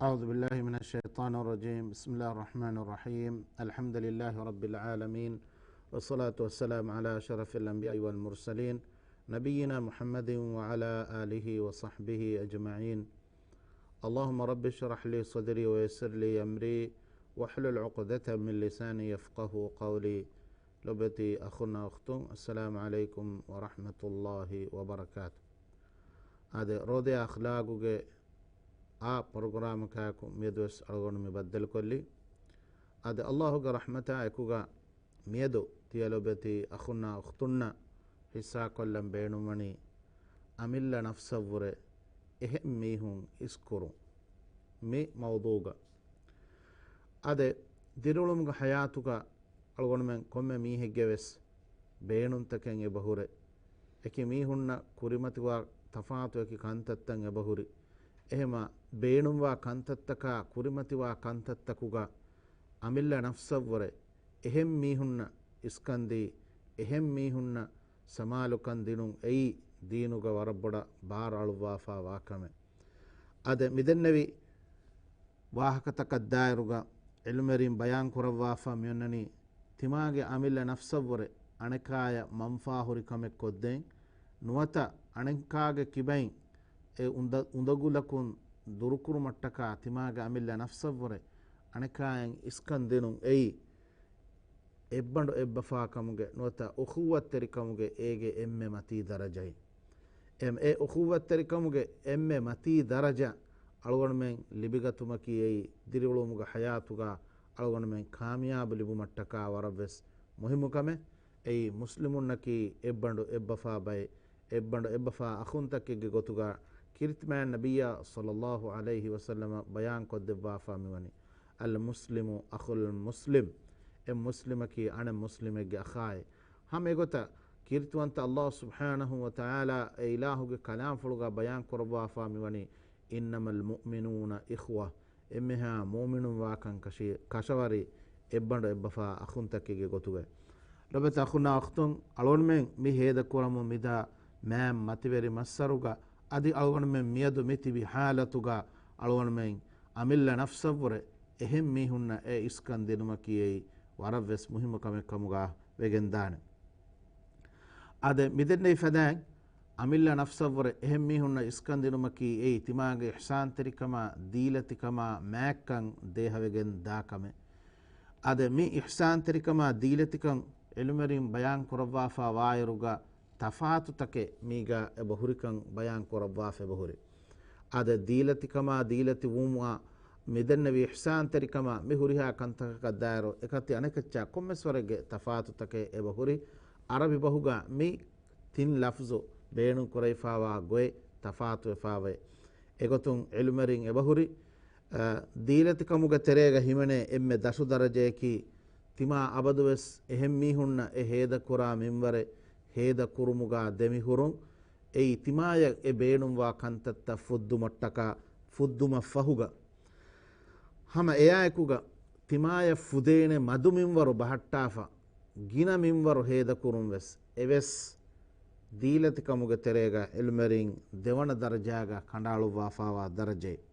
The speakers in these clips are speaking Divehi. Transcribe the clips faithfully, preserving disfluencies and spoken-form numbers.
أعوذ بالله من الشيطان الرجيم. بسم الله الرحمن الرحيم. الحمد لله رب العالمين. والصلاة والسلام على أشرف الأنبياء والمرسلين، نبينا محمد وعلى آله وصحبه أجمعين. اللهم رب اشرح لي صدري ويسر لي أمري واحلل عقدة من لساني يفقهوا قولي. ލޮބުވެތި އަޚުންނާ އުޚްތުން، އައްސަލާމު ޢަލައިކުމް ވަރަޙްމަތުﷲި ވަބަރަކާތު. އާދެ، ރޯދަޔާ އަޚްލާގުގެ އާ ޕްރޮގްރާމަކާއެކު މިއަދުވެސް އަޅުގަނޑު މި ބައްދަލުކޮށްލީ. އާދެ، އައްލާހުގެ ރަޙްމަތާ އެކުގަ މިއަދު ތިޔަ ލޮބުވެތި އަޚުންނާ އުޚްތުންނަށް ޙިއްޞާކޮށްލަން ބޭނުންވަނީ އަމިއްލަ ނަފްސަށްވުރެ އެހެން މީހުން އިސްކުރުން މި މައުޟޫގަ. އާދެ، ދިރިއުޅުމުގެ ޙަޔާތުގަ އަޅުގަނޑުމެން ކޮންމެ މީހެއްގެ ވެސް ބޭނުންތަކެއް އެބަހުރޭ. އެކި މީހުންނަށް ކުރިމަތިވާ ތަފާތު އެކި ކަންތައްތައް އެބަހުރި. އެހެމަ ބޭނުންވާ ކަންތައްތަކާ ކުރިމަތިވާ ކަންތައްތަކުގަ އަމިއްލަ ނަފްސަށްވުރެ އެހެން މީހުންނަށް އިސްކަންދީ، އެހެން މީހުންނަށް ސަމާލުކަން ދިނުން އެއީ ދީނުގަ ވަރަށް ބޮޑަށް ބާރު އަޅުއްވާފާ ވާ ކަމެއް. އަދެ މިދެންނެވި ވާހަކަތަކަށްދާއިރުގަ ޢިލްމުވެރިން ބަޔާން ކުރައްވާފަ މިއޮންނަނީ، ތިމާގެ އަމިއްލަ ނަފްސަށްވުރެ އަނެކާޔަށް މަންފާހުރި ކަމެއް ކޮށްދޭން ނުވަތަ އަނެކާގެ ކިބައިން އެ އުނދަ-، އުނދަގުލަކުން ދުރުކުރުމަށްޓަކާ ތިމާގެ އަމިއްލަ ނަފްސަށްވުރެ އަނެކާޔަށް އިސްކަން ދިނުން އެއީ، އެއްބަނޑު އެއްބަފާކަމުގެ ނުވަތަ އުޚުއްވަތްތެރިކަމުގެ އޭގެ އެންމެ މަތީ ދަރަޖައެއް. އެމް، އެ އުޚުއްވަތްތެރިކަމުގެ އެންމެ މަތީ ދަރަޖަ އަޅުގަނޑުމެން ލިބިގަތުމަކީ އެއީ، ދިރިއުޅުމުގެ ޙަޔާތުގަ އަޅުގަނޑުމެން ކާމިޔާބު ލިބުމަށްޓަކާ ވަރަށްވެސް މުހިއްމު ކަމެއް. އެއީ، މުސްލިމުންނަކީ އެއްބަނޑު އެއްބަފާ ބައެއް، އެއްބަނޑު އެއްބަފާ އަޚުންތަކެއްގެ ގޮތުގަ ކީރިތިމާ ނަބިއްޔާ ޞައްލައްލާހު ޢަލައިހި ވަސައްލަމަ ބަޔާން ކޮށްދެއްވާފާ މިވަނީ، އަލް މުސްލިމު އަޚުލް މުސްލިމް، އެ މުސްލިމަކީ އަނެއް މުސްލިމެއްގެ އަޚާއެއް. ހަމަ އެގޮތަށް ކީރިތިވަންތަ އައްލާހު ސުބްޙާނަހު ވަތަޢާލާ އެ އިލާހުގެ ކަލާމްފުޅުގަ ބަޔާން ކުރައްވާފާ މިވަނީ، އިންނަމަލް މުއުމިނޫނަ އިޚްވަ، އެންމެހާ މުއުމިނުން ވާކަން ކަށި-، ކަށަވަރި އެއްބަނޑު އެއްބަފާ އަޚުންތަކެއްގެ ގޮތުގައި. ލޮބުވެތި އަޚުންނާ އުޚްތުން، އަޅުގަނޑުމެން މި ހޭދަކުރަމުން މިދާ މާތް މަތިވެރި މައްސަރުގަ އަދި އަޅުގަނޑުމެން މިއަދު މި ތިބި ޙާލަތުގަ އަޅުގަނޑުމެން އަމިއްލަ ނަފްސަށްވުރެ އެހެން މީހުންނަށް އެ އިސްކަން ދިނުމަކީ އެއީ ވަރަށްވެސް މުހިއްމު ކަމެއް ކަމުގަ ވެގެންދާނެ. އާދެ، މިދެންނެވި ފަދައިން އަމިއްލަ ނަފްސަށްވުރެ އެހެން މީހުންނަށް އިސްކަން ދިނުމަކީ އެއީ ތިމާގެ އިޙްސާންތެރިކަމާ ދީލަތިކަމާ މާތްކަން ދޭހަވެގެން ދާ ކަމެއް. އާދެ، މި އިޙްސާންތެރިކަމާ ދީލަތިކަން ޢިލްމުވެރިން ބަޔާން ކުރައްވާފާ ވާއިރުގަ ތަފާތުތަކެއް މީގަ އެބަ ހުރިކަން ބަޔާން ކުރައްވާފަ އެބަ ހުރި. އާދެ، ދީލަތިކަމާ ދީލަތި ވުމާ މިދެންނެވި އިޙްސާންތެރިކަމާ މި ހުރިހާ ކަންތަކަކަށް ދާއިރު އެކަތި އަނެކައްޗާ ކޮންމެސް ވަރެއްގެ ތަފާތުތަކެއް އެބަ ހުރި. ޢަރަބި ބަހުގަ މި ތިން ލަފްޒު ބޭނުން ކުރެވިފާވާ ގޮތް ތަފާތުވެފާވޭ. އެގޮތުން ޢިލްމުވެރިން އެބަހުރި، އަ، ދީލަތިކަމުގެ ތެރޭގަ ހިމެނޭ އެންމެ ދަށު ދަރަޖަޔަކީ، ތިމާ އަބަދުވެސް އެހެން މީހުންނަށް އެ ހޭދަކުރާ މިންވަރެއް ހޭދަ ކުރުމުގަ ދެމިހުރުން، އެއީ ތިމާޔަށް އެ ބޭނުންވާ ކަންތައްތައް ފުއްދުމަށްޓަކާ ފުއްދުމަށް ފަހުގަ. ހަމަ އެއާއެކުގަ ތިމާޔަށް ފުދޭނެ މަދު މިންވަރު ބަހައްޓާފަ، ގިނަ މިންވަރު ހޭދަކުރުން ވެސް އެވެސް ދީލަތިކަމުގެ ތެރޭގަ ޢިލްމުވެރިން ދެވަނަ ދަރަޖާގަ ކަނޑައަޅުއްވާފާވާ ދަރަޖައެއް.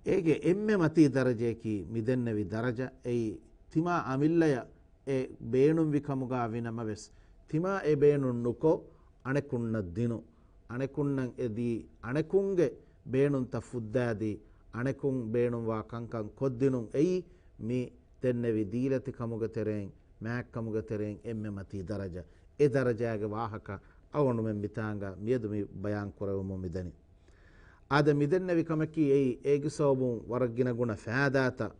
އޭގެ އެންމެ މަތީ ދަރަޖަޔަކީ މިދެންނެވި ދަރަޖަ. އެއީ ތިމާ އަމިއްލަޔަށް އެ ބޭނުންވި ކަމުގަ ވިނަމަވެސް، ތިމާ އެ ބޭނުން ނުކޮށް، އަނެކުންނަށް ދިނު، އަނެކުންނަށް އެދީ، އަނެކުންގެ ބޭނުންތައް ފުއްދާދީ، އަނެކުން ބޭނުންވާ ކަންކަން ކޮށްދިނުން އެއީ މި ދެންނެވި ދީލަތިކަމުގެ ތެރެއިން، މާތްކަމުގެ ތެރެއިން އެންމެ މަތީ ދަރަޖަ. އެ ދަރަޖާގެ ވާހަކަ އަޅުގަނޑުމެން މިތާނގަ މިއަދު މި ބަޔާން ކުރެވެމުން މިދަނީ. އާދެ، މިދެންނެވި ކަމަކީ އެއީ، އޭގެ ސަބަބުން ވަރަށް ގިނަ ގުނަ ފައިދާތައް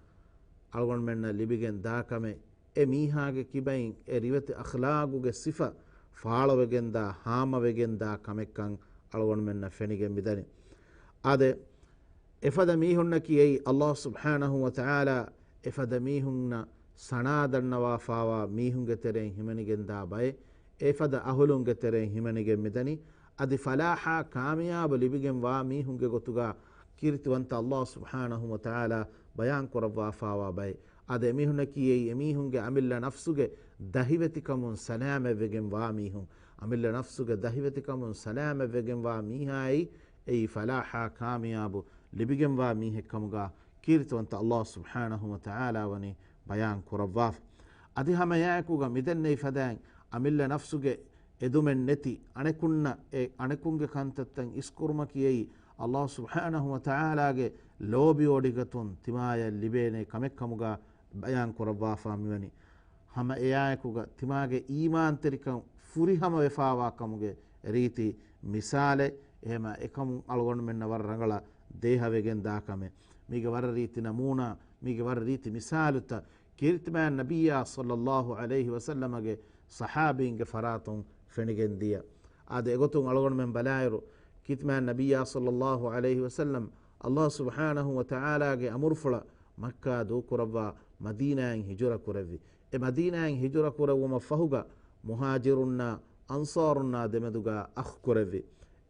އަޅުގަނޑުމެންނަށް ލިބިގެން ދާ ކަމެއް. އެ މީހާގެ ކިބައިން އެ ރިވެތި އަޚްލާގުގެ ސިފަ ފާޅުވެގެންދާ، ހާމަވެގެންދާ ކަމެއްކަން އަޅުގަނޑުމެންނަށް ފެނިގެން މިދަނީ. އާދެ، އެފަދަ މީހުންނަކީ އެއީ، އައްލާހު ސުބްޙާނަހު ވަތަޢާލާ އެފަދަ މީހުންނަށް ސަނާ ދަންނަވާފާވާ މީހުންގެ ތެރެއިން ހިމެނިގެންދާ ބައެއް، އެފަދަ އަހުލުންގެ ތެރެއިން ހިމެނިގެން މިދަނީ. އަދި ފަލާޙާ ކާމިޔާބު ލިބިގެން ވާ މީހުންގެ ގޮތުގަ ކީރިތިވަންތަ އައްލާހު ސުބްޙާނަހު ވަތަޢާލާ ބަޔާން ކުރައްވާފާވާ ބައެއް. އާދެ، އެމީހުންނަކީ އެއީ އެމީހުންގެ އަމިއްލަ ނަފްސުގެ ދަހިވެތިކަމުން ސަލާމަތްވެގެން ވާ މީހުން. އަމިއްލަ ނަފްސުގެ ދަހިވެތިކަމުން ސަލާމަތްވެގެން ވާ މީހާއީ އެއީ ފަލާޙާ ކާމިޔާބު ލިބިގެންވާ މީހެއްކަމުގަ ކީރިތިވަންތަ އަލްލާހު ސުބްޙާނަހު ވަ ތަޢާލާ ވަނީ ބަޔާން ކުރައްވާފަ. އަދި ހަމަ އެއާއެކުގަ މިދެންނެވި ފަދައިން އަމިއްލަ ނަފްސުގެ އެދުމެއް ނެތި އަނެކުންނަށް އެ އަނެކުންގެ ކަންތައްތައް އިސްކުރުމަކީ އެއީ އަލްލާހު ސުބްޙާނަހު ވަ ތަޢާލާގެ ލޯބިވޮޑިގަތުން ތިމާޔަށް ލިބޭނެ ކަމެއްކަމުގަ ބަޔާން ކުރައްވާފާ މިވަނީ. ހަމަ އެއާއެކުގަ ތިމާގެ އީމާންތެރިކަން ފުރިހަމަވެފާވާ ކަމުގެ ރީތި މިސާލެއް. އެހެމަ އެކަމުން އަޅުގަނޑުމެންނަށް ވަރަށް ރަނގަޅަށް ދޭހަވެގެން ދާ ކަމެއް. މީގެ ވަރަށް ރީތި ނަމޫނާ، މީގެ ވަރަށް ރީތި މިސާލުތައް ކީރިތިމާ ނަބިއްޔާ ޞައްލައްލާހު ޢަލައިހި ވަސައްލަމަގެ ޞަޙާބީންގެ ފަރާތުން ފެނިގެން ދިޔަ. އާދެ، އެގޮތުން އަޅުގަނޑުމެން ބަލާއިރު، ކީރިތިމާ ނަބިއްޔާ ޞައްލައްލާހު ޢަލައިހި ވަސައްލަމް އަލްލާހު ސުބްޙާނަހު ވަ ތަޢާލާގެ އަމުރުފުޅަށް މައްކާ ދޫކުރައްވާ މަދީނާއިން ހިޖުރަ ކުރެއްވި. އެ މަދީނާއިން ހިޖުރަ ކުރެއްވުމަށް ފަހުގަ މުހާޖިރުންނާ އަންޞާރުންނާ ދެމެދުގަ އަޚް ކުރެއްވި.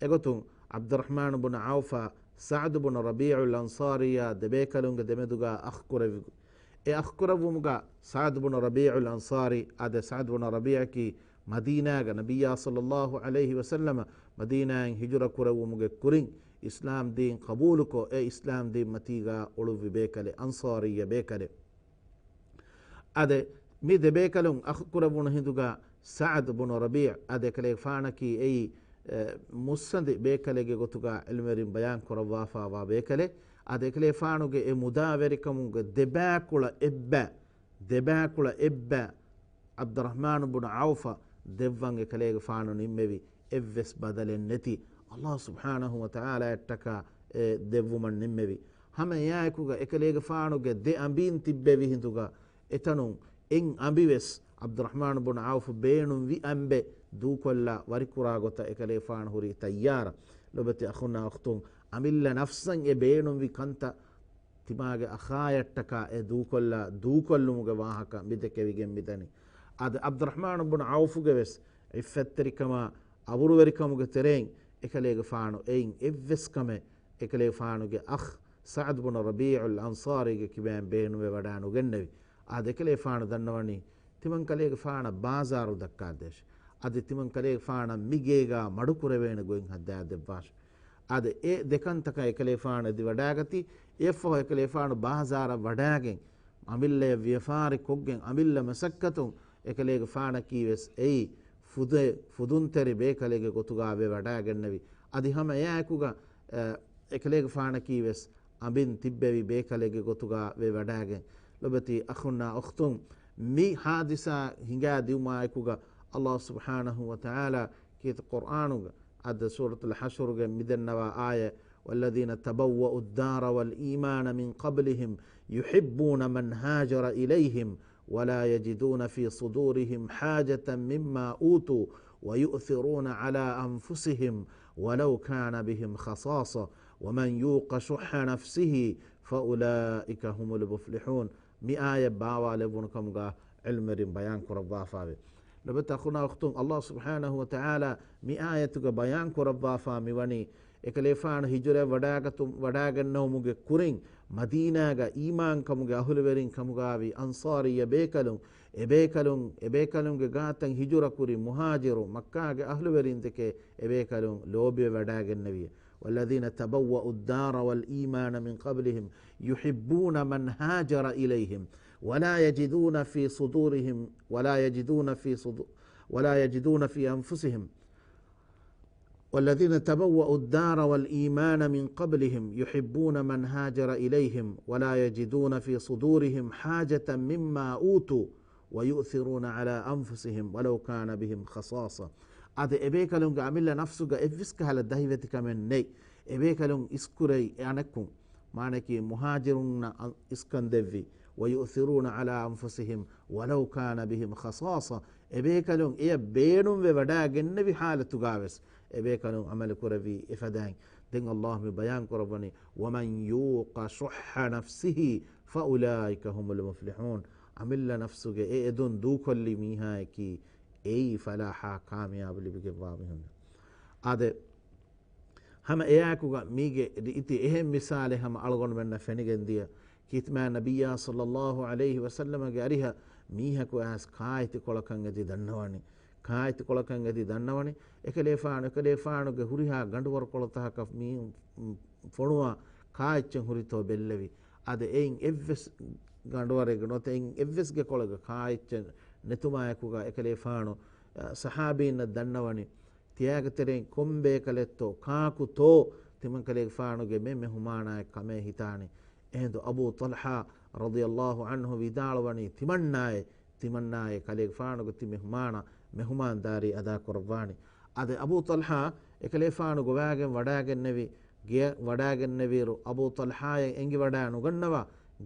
އެގޮތުން ޢަބްދުއްރަޙްމާނު ބުނު ޢައުފާ ސަޢްދު ބުނު ރަބީޢުލް އަންޞާރީއާ ދެބޭކަލުންގެ ދެމެދުގަ އަޚް ކުރެއްވި. އެ އަޚް ކުރެއްވުމުގަ ސަޢްދު ބުނު ރަބީޢުލް އަންޞާރީ، އާދެ، ސަޢްދު ބުނު ރަބީޢަކީ މަދީނާގަ ނަބިއްޔާ ޞައްލައްލާހު ޢަލައިހި ވަސައްލަމަ މަދީނާއިން ހިޖުރަ ކުރެއްވުމުގެ ކުރިން އިސްލާމް ދީން ޤަބޫލުކޮށް، އެ އިސްލާމް ދީން މަތީގަ އުޅުއްވި ބޭކަލެއް، އަންޞާރިއްޔަ ބޭކަލެއް. އާދެ، މި ދެބޭކަލުން އަޚް ކުރެއްވުނު ހިނދުގަ ސަޢްދު ބުނު ރަބީޢު، އާދެ، އެކަލޭގެފާނަކީ އެއީ، އެ، މުއްސަނދި ބޭކަލެއްގެ ގޮތުގަ ޢިލްމުވެރިން ބަޔާން ކުރައްވާފާވާ ބޭކަލެއް. އާދެ، އެކަލޭގެފާނުގެ އެ މުދާވެރިކަމުގެ ދެބައިކުޅަ އެއްބަ، ދެބައިކުޅަ އެއްބަ ޢަބްދުއްރަޙްމާނު ބުނު ޢައުފަށް ދެއްވަން އެކަލޭގެފާނު ނިންމެވި، އެއްވެސް ބަދަލެއް ނެތި އަލްލާހު ސުބްޙާނަހު ވަ ތަޢާލާއަށްޓަކާ އެ ދެއްވުމަށް ނިންމެވި. ހަމަ އެއާއެކުގަ އެކަލޭގެފާނުގެ ދެ އަނބީން ތިއްބެވި ހިނދުގަ އެތަނުން އެއް އަނބިވެސް ޢަބްދުއްރަޙްމާނު ބުނު ޢައުފު ބޭނުންވި އަނބެއް ދޫކޮށްލާ ވަރިކުރާ ގޮތަށް އެކަލޭގެފާނު ހުރީ ތައްޔާރަށް. ލޮބެތި އަޚުންނާ އުޚްތުން، އަމިއްލަ ނަފްސަށް އެ ބޭނުންވި ކަންތައް ތިމާގެ އަޚާޔަށްޓަކާ އެ ދޫކޮށްލާ، ދޫކޮށްލުމުގެ ވާހަކަ މި ދެކެވިގެން މިދަނީ. އަދި ޢަބްދުއްރަޙްމާނު ބުނު ޢައުފުގެ ވެސް ޢިއްފަތްތެރިކަމާ އަބުރުވެރިކަމުގެ ތެރެއިން އެކަލޭގެފާނު އެއިން އެއްވެސް ކަމެއް އެކަލޭގެފާނުގެ އަޚް ސަޢްދު ބުނު ރަބީޢުލް އަންޞާރީގެ ކިބައިން ބޭނުންވެވަޑާ ނުގެންނެވި. އާދެ، އެކަލޭގެފާނު ދަންނަވަނީ ތިމަން ކަލޭގެފާނަށް ބާޒާރު ދައްކާދޭށޭ. އަދި ތިމަން ކަލޭގެފާނަށް މި ގޭގާ މަޑުކުރެވޭނެ ގޮތް ހައްދާދެއްވާށޭ. އާދެ، އެ ދެކަންތަކަށް އެކަލޭގެފާނު އެދިވަޑާގަތީ. އެއަށްފަހު އެކަލޭގެފާނު ބާޒާރަށް ވަޑާގެން، އަމިއްލަޔަށް ވިޔަފާރި ކޮށްގެން، އަމިއްލަ މަސައްކަތުން އެކަލޭގެފާނަކީ ވެސް އެއީ ފުދެ-، ފުދުންތެރި ބޭކަލެއްގެ ގޮތުގާ ވެވަޑާގެންނެވި. އަދި ހަމަ އެއާއެކުގަ، އެ، އެކަލޭގެފާނަކީ ވެސް އަނބިން ތިއްބެވި ބޭކަލެއްގެ ގޮތުގާ ވެވަޑާގެން. ލޮބެތި އަޚުންނާ އުޚްތުން، މި ހާދިސާ ހިނގާ ދިއުމާއެކުގަ އަލްލާހު ސުބްޙާނަހު ވަ ތަޢާލާ ކީރިތި ޤުރްއާނުގަ އަދި ސޫރަތުލް ޙަޝްރުގެ މިދެންނަވާ އާޔަތް، وَالَّذِينَ تَبَوَّءُوا الدَّارَ وَالْإِيمَانَ مِنْ قَبْلِهِمْ يُحِبُّونَ مَنْ هَاجَرَ إِلَيْهِمْ وَلَا يَجِدُونَ فِي صُدُورِهِمْ حَاجَةً مِمَّا أُوتُوا وَيُؤْثِرُونَ عَلَىٰ أَنْفُسِهِمْ وَلَوْ كَانَ بِهِمْ خَصَاصَةٌ وَمَنْ يُوقَ شُحَّ نَفْسِهِ فَأُولَٰئِكَ هُمُ الْمُفْلِحُونَ. މި އާޔަތް ބާވާލެއްވުނު ކަމުގަ ޢިލްމުވެރިން ބަޔާން ކުރައްވާފާވޭ. ލޮބެތި އަޚުންނާ އުޚްތުން، އަލްލާހު ސުބްޙާނަހު ވަ ތަޢާލާ މި އާޔަތުގަ ބަޔާން ކުރައްވާފާ މިވަނީ، އެކަލޭފާނު ހިޖުރައަށް ވަޑާގަތު-، ވަޑާގެންނެވުމުގެ ކުރިން، މަދީނާގަ އީމާންކަމުގެ އަހުލުވެރިން ކަމުގާވި އަންޞާރިއްޔަ ބޭކަލުން، އެބޭކަލުން، އެބޭކަލުންގެ ގާތަށް ހިޖުރަކުރި މުހާޖިރު މައްކާގެ އަހުލުވެރިންދެކެ އެބޭކަލުން ލޯބިވެވަޑާގެންނެވި. وَالَّذِينَ تَبَوَّءُوا الدَّارَ وَالْإِيمَانَ مِنْ قَبْلِهِمْ يُحِبُّونَ مَنْ هَاجَرَ إِلَيْهِمْ وَلَا يَجِدُونَ فِي صُدُورِهِمْ، وَلَا يَجِدُونَ فِي صُدُ-، وَلَا يَجِدُونَ فِي أَنْفُسِهِمْ، وَالَّذِينَ تَبَوَّءُوا الدَّارَ وَالْإِيمَانَ مِنْ قَبْلِهِمْ يُحِبُّونَ مَنْ هَاجَرَ إِلَيْهِمْ وَلَا يَجِدُونَ فِي صُدُورِهِمْ حَاجَةً مِمَّا أُوتُوا وَيُؤْثِرُونَ عَلَىٰ أَنْفُسِهِمْ وَلَوْ كَانَ بِهِمْ خَصَاصَةٌ. އާދެ، އެބޭކަލުންގެ އަމިއްލަ ނަފްސުގަ އެއްވެސް ކަހަލަ ދަހިވެތިކަމެއް ނެތް. އެބޭކަލުން އިސްކުރެވި އަނެއްކުން، މާނައަކީ މުހާޖިރުންނަށް އަ-، އިސްކަން ދެއްވި، وَيُؤْثِرُونَ عَلَىٰ أَنْفُسِهِمْ وَلَوْ كَانَ بِهِمْ خَصَاصَةٌ. އެބޭކަލުން އެޔަށް ބޭނުންވެ ވަޑާގެންނެވި ޙާލަތުގަވެސް އެބޭކަލުން ޢަމަލު ކުރެއްވީ އެފަދައިން. ދެން އަލްލާހު މި ބަޔާން ކުރައްވަނީ، وَمَنْ يُوقَ شُحَّ نَفْسِهِ فَأُولَٰئِكَ هُمُ الْمُفْلِحُونَ. އަމިއްލަ ނަފްސުގެ އެ އެދުން ދޫކޮށްލި މީހާއަކީ އެއީ ފަލާޙާ ކާމިޔާބު ލިބިގެންވާ މީހުން. އާދެ، ހަމަ އެއާއެކުގަ މީގެ ރީތި އެހެން މިސާލެއް ހަމަ އަޅުގަނޑުމެންނަށް ފެނިގެން ދިޔަ. ކީރިތިމާ ނަބިއްޔާ ޞައްލައްލާހު ޢަލައިހި ވަސައްލަމަގެ އަރިހަށް މީހަކު އައިސް ކާއެތިކޮޅަކަށް އެދި ދަންނަވަނީ. ކާއެތިކޮޅަކަށް އެދި ދަންނަވަނީ. އެކަލޭފާނު، އެކަލޭފާނުގެ ހުރިހާ ގަނޑުވަރުކޮޅުތަކަކަށް މީ ފޮނުވާ ކާ އެއްޗެއް ހުރިތޯ ބެއްލެވި. އާދެ، އެއިން އެއްވެސް ގަނޑުވަރެއްގެ ނުވަތަ އެއިން އެއްވެސް ގެކޮޅެއްގަ ކާ އެއްޗެއް ނެތުމާއެކުގަ އެކަލޭފާނު، އަ، ޞަޙާބީންނަށް ދަންނަވަނީ، ތިޔާގެ ތެރެއިން ކޮން ބޭކަލެއްތޯ، ކާކުތޯ ތިމަންކަލޭގެފާނުގެ މެ މެހުމާނާއެއް ކަމޭ ހިތާނީ. އެހިނދު އަބޫ ޠަލްޙާ ރަޟިޔަﷲ ޢަންހު ވިދާޅުވަނީ، ތިމަންނާއޭ، ތިމަންނާއޭ ކަލޭގެފާނުގެ ތި މެހުމާނަށް މެހުމާންދާރީ އަދާކުރައްވާނީ. އާދެ، އަބޫ ޠަލްޙާ އެކަލޭފާނު ގޮވާގެން ވަޑާގެންނެވި، ގެޔަށް ވަޑާގެންނެވިއިރު، އަބޫ ޠަލްޙާއަށް އެނގިވަޑާ ނުގަންނަވާ،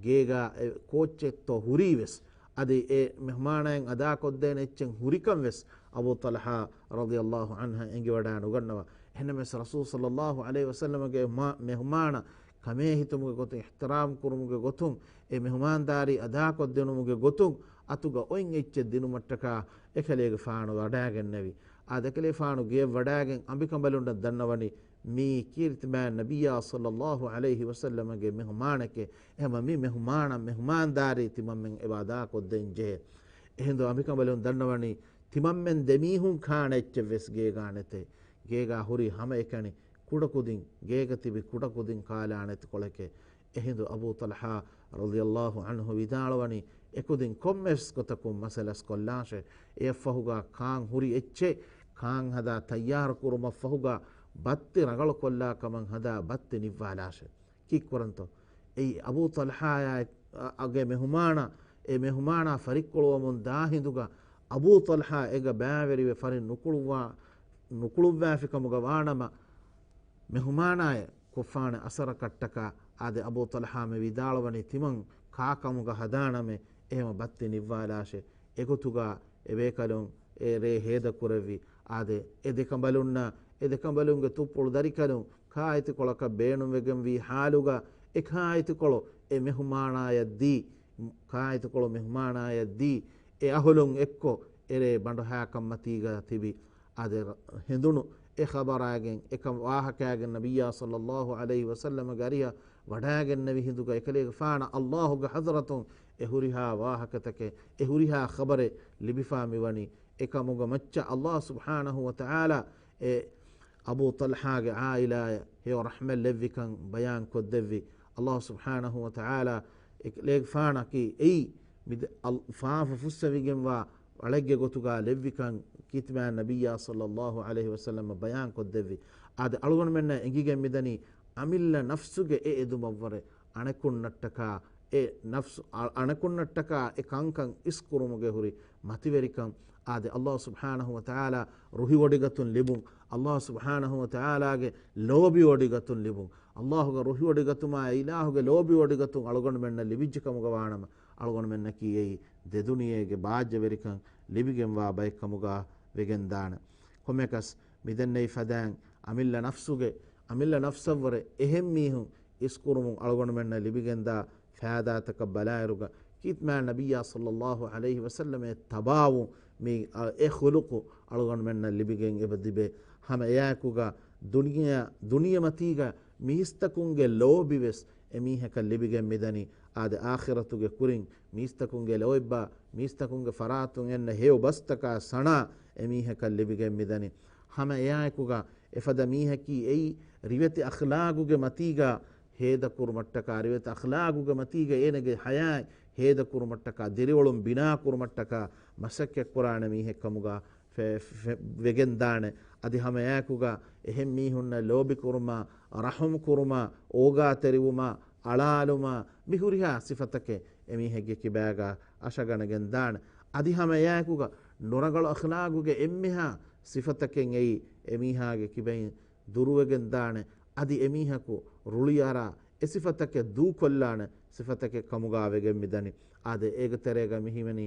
ގޭގާ އެ ކޯއްޗެއްތޯ ހުރީވެސް، އަދި އެ މެހުމާނާއަށް އަދާކޮށްދޭނެ އެއްޗެއް ހުރިކަން ވެސް އަބޫ ޠަލްޙާ ރަޟިޔަﷲ ޢަންހަށް އެނގިވަޑާ ނުގަންނަވާ. އެހެންނަމަވެސް ރަސޫލު ޞައްލަﷲ ޢަލައިހި ވަސައްލަމަގެ މާ-، މެހުމާނަށް ކަމޭހިތުމުގެ ގޮތުން، އިޙްތިރާމް ކުރުމުގެ ގޮތުން، އެ މެހުމާންދާރީ އަދާކޮށްދިނުމުގެ ގޮތުން، އަތުގަ އޮތް އެއްޗެއް ދިނުމަށްޓަކާ އެކަލޭގެފާނު ވަޑާގެންނެވި. އާދެ، އެކަލޭފާނު ގެޔަށް ވަޑާގެން އަނބިކަނބަލުންނަށް ދަންނަވަނީ، މީ ކީރިތި މާތް ނަބިއްޔާ ޞައްލަﷲ ޢަލައިހި ވަސައްލަމަގެ މެހުމާނެކޭ. އެހެންވީމަ މި މެހުމާނަށް މެހުމާންދާރީ ތިމަންމެން އެބަ އަދާކޮށްދޭން ޖެހޭ. އެހިނދު އަނބިކަނބަލުން ދަންނަވަނީ، ތިމަންމެން ދެމީހުން ކާނެ އެއްޗެއް ވެސް ގޭގާ ނެތޭ. ގޭގާ ހުރީ ހަމައެކަނި ކުޑަކުދިން، ގޭގަ ތިބި ކުޑަކުދިން ކާލާނެތި ކޮޅެކޭ. އެހިނދު އަބޫ ޠަލްޙާ ރަޟިޔަﷲ ޢަންހު ވިދާޅުވަނީ، އެކުދިން ކޮންމެވެސް ގޮތަކުން މަސަލަސް ކޮށްލާށޭ. އެއަށްފަހުގަ ކާން ހުރި އެއްޗެއް، ކާން ހަދާ ތައްޔާރު ކުރުމަށްފަހުގަ ބައްތި ރަނގަޅު ކޮށްލާ ކަމަށް ހަދާ ބައްތި ނިއްވާލާށޭ. ކީއްކުރަންތޯ؟ އެއީ އަބޫ ޠަލްޙާއާ އަ-، އަގެ މެހުމާނާ، އެ މެހުމާނާ ފަރިއްކޮޅުވަމުން ދާ ހިނދުގަ އަބޫ ޠަލްޙާ އޭގަ ބައިވެރިވެ ފަރިން ނުކުޅުއްވާ-، ނުކުޅުއްވާފިކަމުގަ ވާނަމަ، މެހުމާނާއަށް ކޮށްފާނެ އަސަރަކަށްޓަކާ. އާދެ، އަބޫ ޠަލްޙާ މި ވިދާޅުވަނީ ތިމަން ކާކަމުގަ ހަދާނަމޭ، އެހެމަ ބައްތި ނިއްވާލާށޭ. އެގޮތުގަ އެބޭކަލުން އެ ރޭ ހޭދަކުރެއްވި. އާދެ، އެ ދެކަނބަލުންނަށް، އެ ދެކަނބަލުންގެ ތުއްޕުޅު ދަރިކަލުން ކާއެތިކޮޅަކަށް ބޭނުންވެގެންވީ ޙާލުގަ، އެ ކާއެތިކޮޅު އެ މެހުމާނާޔަށް ދީ، ކާއެތިކޮޅު މެހުމާނާޔަށް ދީ، އެ އަހުލުން އެއްކޮށް އެރޭ ބަނޑުހާކަންމަތީގަ ތިބި. އާދެ، ހެނދުނު އެ ޚަބަރާގެން، އެކަ ވާހަކައިގެން ނަބިއްޔާ ޞައްލަﷲ ޢަލައިހި ވަސައްލަމަގެ އަރިހަށް ވަޑާގެންނެވި ހިނދުގަ އެކަލޭގެފާނަށް ﷲގެ ޙަޟްރަތުން އެ ހުރިހާ ވާހަކަތަކެއް، އެ ހުރިހާ ޚަބަރެއް ލިބިފާ މިވަނީ. އެކަމުގަ މައްޗަށް ﷲ ސުބްޙާނަހޫ ވަތަޢާލާ އެ އަބޫ ޠަލްޙާގެ ޢާއިލާއަށް ހެޔޮ ރަޙްމަތް ލެއްވިކަން ބަޔާން ކޮށްދެއްވި. ﷲ ސުބްޙާނަހޫ ވަތަޢާލާ އެކަލޭގެފާނަކީ އެއީ މި އަލް-، ފާފަ ފުއްސެވިގެންވާ އަޅެއްގެ ގޮތުގަ ލެއްވިކަން ކީރިތި މާތް ނަބިއްޔާ ޞައްލަﷲ ޢަލައިހި ވަސައްލަމަށް ބަޔާން ކޮށްދެއްވި. އާދެ، އަޅުގަނޑުމެންނަށް އެނގިގެން މިދަނީ އަމިއްލަ ނަފްސުގެ އެ އެދުމަށްވުރެ އަނެކުންނަށްޓަކާ އެ ނަފްސު، އަ-، އަނެކުންނަށްޓަކާ އެ ކަންކަން އިސްކުރުމުގެ ހުރި މަތިވެރިކަން. އާދެ، ﷲ ސުބްޙާނަހޫ ވަތަޢާލާ ރުހިވޮޑިގަތުން ލިބުން، ﷲ ސުބްޙާނަހޫ ވަތަޢާލާގެ ލޯބިވޮޑިގަތުން ލިބުން، ﷲގެ ރުހިވޮޑިގަތުމާ އެ އިލާހުގެ ލޯބިވޮޑިގަތުން އަޅުގަނޑުމެންނަށް ލިބިއްޖެ ކަމުގަ ވާނަމަ، އަޅުގަނޑުމެންނަކީ އެއީ ދެދުނިޔޭގެ ބާއްޖަވެރިކަން ލިބިގެންވާ ބައެއް ކަމުގަ ވެގެންދާނެ. ކޮންމެކަސް މިދެންނެވި ފަދައިން އަމިއްލަ ނަފްސުގެ، އަމިއްލަ ނަފްސަށްވުރެ އެހެން މީހުން އިސްކުރުމުން އަޅުގަނޑުމެންނަށް ލިބިގެންދާ ފައިދާތަކަށް ބަލާއިރުގަ، ކީރިތި މާތް ނަބިއްޔާ ޞައްލަﷲ ޢަލައިހި ވަސައްލަމަށް ތަބާވުން މި އަ-، އެ ޚުލުޤު އަޅުގަނޑުމެންނަށް ލިބިގެން އެބަ ތިބޭ. ހަމަ އެއާއެކުގަ ދުނިޔެ، ދުނިޔެމަތީގަ މީސްތަކުންގެ ލޯބިވެސް އެމީހަކަށް ލިބިގެން މިދަނީ. އާދެ، އާޚިރަތުގެ ކުރިން މީސްތަކުންގެ ލޯތްބާ، މީސްތަކުންގެ ފަރާތުން އެންނަ ހެޔޮ ބަސްތަކާ ސަނާ އެމީހަކަށް ލިބިގެން މިދަނީ. ހަމަ އެއާއެކުގަ އެފަދަ މީހަކީ އެއީ ރިވެތި އަޚްލާގުގެ މަތީގަ ހޭދަކުރުމަށްޓަކާ، ރިވެތި އަޚްލާގުގެ މަތީގަ އޭނަގެ ޙަޔާތް ހޭދަކުރުމަށްޓަކާ، ދިރިއުޅުން ބިނާކުރުމަށްޓަކާ މަސައްކަތްކުރާނެ މީހެއްކަމުގަ ފެ-، ފެ-، ވެގެންދާނެ. އަދި ހަމައެއާއެކުގަ އެހެން މީހުންނަށް ލޯބިކުރުމާ، ރަޙުމްކުރުމާ، އޯގާތެރިވުމާ، އަޅާލުމާ، މި ހުރިހާ ސިފަތަކެއް އެމީހެއްގެ ކިބާގަ އަށަގަނެގެންދާނެ. އަދި ހަމައެއާއެކުގަ ނުރަނގަޅު އަޚްލާގުގެ އެންމެހާ ސިފަތަކެއް އެއީ އެމީހާގެ ކިބައިން ދުރުވެގެންދާނެ. އަދި އެމީހަކު ރުޅިއަރާ އެ ސިފަތަކެއް ދޫކޮށްލާނެ ސިފަތަކެއް ކަމުގަ ވެގެން މިދަނީ. އާދެ، އޭގެ ތެރޭގަ މިހިމެނީ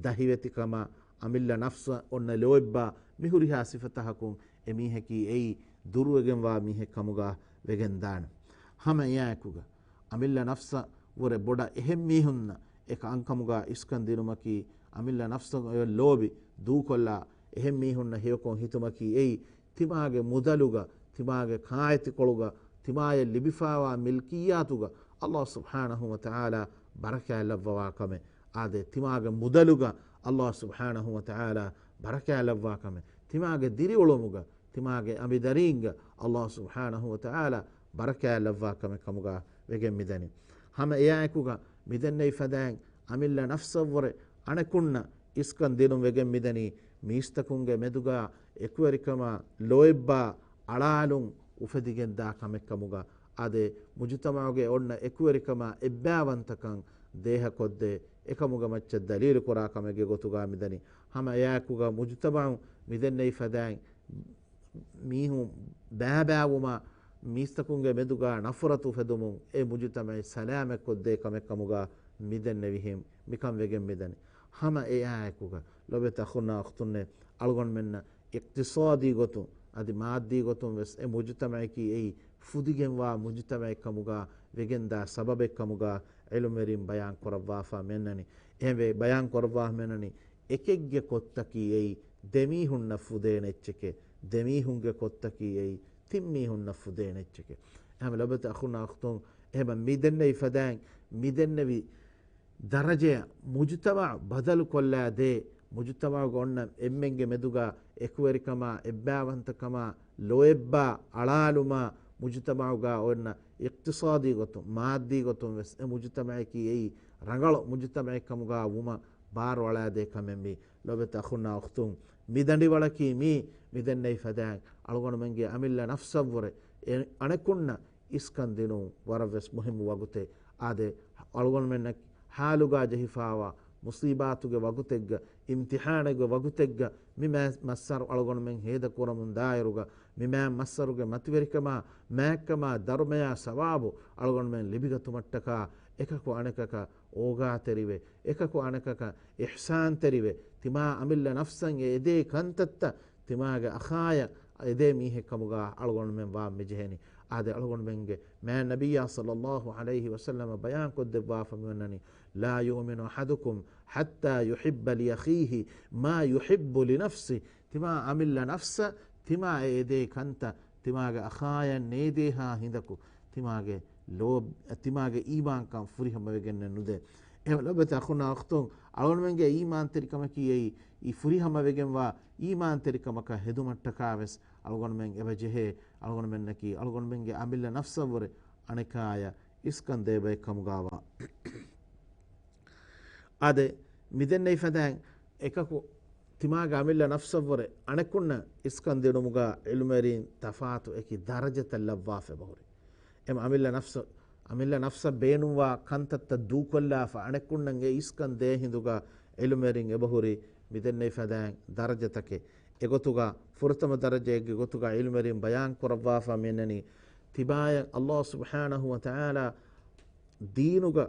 ދަހިވެތިކަމާ، އަމިއްލަ ނަފްސަށް އޮންނަ ލޯތްބާ، މި ހުރިހާ ސިފަތަކަކުން އެމީހަކީ އެއީ ދުރުވެގެންވާ މީހެއް ކަމުގަ ވެގެންދާނެ. ހަމަ އެއާއެކުގަ އަމިއްލަ ނަފްސަށް ވުރެ ބޮޑަށް އެހެން މީހުންނަށް އެ ކަންކަމުގަ އިސްކަން ދިނުމަކީ، އަމިއްލަ ނަފްސަށް ލޯބި ދޫކޮށްލާ އެހެން މީހުންނަށް ހެޔޮކޮށް ހިތުމަކީ އެއީ، ތިމާގެ މުދަލުގަ، ތިމާގެ ކާއެތިކޮޅުގަ، ތިމާޔަށް ލިބިފާވާ މިލްކިއްޔާތުގަ ﷲ ސުބްޙާނަހޫ ވަތަޢާލާ ބަރަކާތް ލައްވަވާ ކަމެއް. އާދެ، ތިމާގެ މުދަލުގަ ﷲ ސުބްޙާނަހޫ ވަތަޢާލާ ބަރަކާތް ލައްވާ ކަމެއް. ތިމާގެ ދިރިއުޅުމުގަ، ތިމާގެ އަނބިދަރީންގަ ﷲ ސުބްޙާނަހޫ ވަތަޢާލާ ބަރަކާތް ލައްވާ ކަމެއް ކަމުގަ ވެގެން މިދަނީ. ހަމަ އެއާއެކުގަ މިދެންނެވި ފަދައިން އަމިއްލަ ނަފްސަށްވުރެ އަނެކުންނަށް އިސްކަން ދިނުން ވެގެން މިދަނީ، މީސްތަކުންގެ މެދުގަ އެކުވެރިކަމާ ލޯތްބާ އަޅާލުން އުފެދިގެންދާ ކަމެއް ކަމުގަ. އާދެ، މުޖުތަމަޢުގެ އޮންނަ އެކުވެރިކަމާ އެއްބައިވަންތަކަން ދޭހަކޮށްދޭ، އެކަމުގެ މައްޗަށް ދަލީލު ކުރާ ކަމެއްގެ ގޮތުގަ މިދަނީ. ހަމަ އެއާއެކުގަ މުޖުތަމަޢު މިދެންނެވި ފަދައިން މީހުން ބައިބައިވުމާ، މީސްތަކުންގެ މެދުގަ ނަފްރަތު އުފެދުމުން އެ މުޖުތަމަޢެއް ސަލާމަތްކޮށްދޭ ކަމެއް ކަމުގަ މިދެންނެވިހެން މިކަން ވެގެން މިދަނީ. ހަމަ އެއާއެކުގަ ލޮބެތި އަޚުންނާ އުޚްތުންނޭ، އަޅުގަނޑުމެންނަށް އިޤްތިޞާދީ ގޮތުން އަދި މާއްދީ ގޮތުން ވެސް އެ މުޖުތަމަޢަކީ އެއީ ފުދިގެންވާ މުޖުތަމަޢެއް ކަމުގަ ވެގެންދާ ސަބަބެއް ކަމުގަ ޢިލްމުވެރިން ބަޔާން ކުރައްވާފަ މިއަންނަނީ. އެހެންވެ ބަޔާން ކުރައްވާފަ މިއަންނަނީ، އެކެއްގެ ކޮށްތަކީ އެއީ ދެމީހުންނަށް ފުދޭނެ އެއްޗެކޭ، ދެމީހުންގެ ކޮށްތަކީ އެއީ ތިން މީހުންނަށް ފުދޭނެ އެއްޗެކޭ. އެހެން ލޮބެތި އަޚުންނާ އުޚްތުން، އެހެން މި ދެންނެވި ފަދައިން މި ދެންނެވި ދަރަޖަޔަށް މުޖުތަމަޢު ބަދަލުކޮށްލާ ދޭ، މުޖުތަމަޢުގަ އޮންނަ އެންމެންގެ މެދުގަ އެކުވެރިކަމާ، އެއްބައިވަންތަކަމާ، ލޯތްބާ އަޅާލުމާ، މުޖުތަމަޢުގަ އޮންނަ އިޤްތިޞާދީ ގޮތުން، މާއްދީ ގޮތުން ވެސް އެ މުޖުތަމަޢަކީ އެއީ ރަނގަޅު މުޖުތަމަޢެއް ކަމުގަ ވުމަށް ބާރުއަޅާދޭ ކަމެއް މީ. ލޮބެތި އަޚުންނާ އުޚްތުން، މި ދަނޑިވަޅަކީ މީ، މި ދެންނެވި ފަދައިން އަޅުގަނޑުމެންގެ އަމިއްލަ ނަފްސަށްވުރެ އެ އަނެކުންނަށް އިސްކަން ދިނުން ވަރަށް ވެސް މުހިއްމު ވަގުތެއް. އާދެ، އަޅުގަނޑުމެންނަށް ޙާލުގަ ޖެހިފައިވާ މުޞީބާތުގެ ވަގުތެއްގަ، އިމްތިޙާނެއްގެ ވަގުތެއްގަ މި މާ-، މައްސަރު އަޅުގަނޑުމެން ހޭދަކުރަމުން ދާއިރުގަ، މި މާ-، މައްސަރުގެ މަތިވެރިކަމާ، މާތްކަމާ، ދަރުމަޔާ ސަވާބު އަޅުގަނޑުމެން ލިބިގަތުމަށްޓަކާ، އެކަކު އަނެކަކަށް އޯގާތެރިވެ، އެކަކު އަނެކަކަށް އިޙްސާންތެރިވެ، ތިމާ އަމިއްލަ ނަފްސަށް އެ އެދޭ ކަންތައްތައް ތިމާގެ އަޚާޔަށް އެދޭ މީހެއް ކަމުގަ އަޅުގަނޑުމެން ވާން މިޖެހެނީ. އާދެ، އަޅުގަނޑުމެންގެ މާތް ނަބިއްޔާ ޞައްލައްލާހު ޢަލައިހި ވަސައްލަމަ ބަޔާންކޮށްދެއްވާފަ މިއޮންނަނީ، "ލާ ޔުއުމިނު އަޙަދުކުމް ޙައްތާ ޔުޙިއްބަ ލިއަޚީހި މާ ޔުޙިއްބު ލިނަފްސިހި." ތިމާ އަމިއްލަ ނަފްސަށް ތިމާ އެ އެދޭ ކަންތައް ތިމާގެ އަޚާޔަށް ނޭދޭހާ ހިނދަކު ތިމާގެ ލޯ-، ތިމާގެ އީމާންކަން ފުރިހަމަވެގެންނެއް ނުދޭ. އެހެން ލޮބެތި އަޚުންނާ އުޚްތުން، އަޅުގަނޑުމެންގެ އީމާންތެރިކަމަކީ އެއީ، އީ ފުރިހަމަވެގެންވާ އީމާންތެރިކަމަކަށް ހެދުމަށްޓަކާ ވެސް އަޅުގަނޑުމެން އެބަ ޖެހޭ. އަޅުގަނޑުމެންނަކީ އަޅުގަނޑުމެންގެ އަމިއްލަ ނަފްސަށްވުރެ އަނެކާޔަށް އިސްކަން ދޭ ބައެއް ކަމުގަވާ. އާދެ، މިދެންނެވި ފަދައިން އެކަކު ތިމާގެ އަމިއްލަ ނަފްސަށްވުރެ އަނެކުންނަށް އިސްކަން ދިނުމުގަ ޢިލްމުވެރިން ތަފާތު އެކި ދަރަޖަތައް ލައްވާފަ އެބަހުރި. އެމަ އަމިއްލަ ނަފްސަށް، އަމިއްލަ ނަފްސަށް ބޭނުންވާ ކަންތައްތައް ދޫކޮށްލާފަ އަނެކުންނަށް އެ އިސްކަން ދޭ ހިނދުގަ ޢިލްމުވެރިން އެބަހުރި މިދެންނެވި ފަދައިން ދަރަޖަތަކެއް. އެގޮތުގަ ފުރަތަމަ ދަރަޖައެއްގެ ގޮތުގަ ޢިލްމުވެރިން ބަޔާން ކުރައްވާފަ މިއަންނަނީ، ތިބާޔަށް ﷲ ސުބްޙާނަހޫ ވަތަޢާލާ ދީނުގަ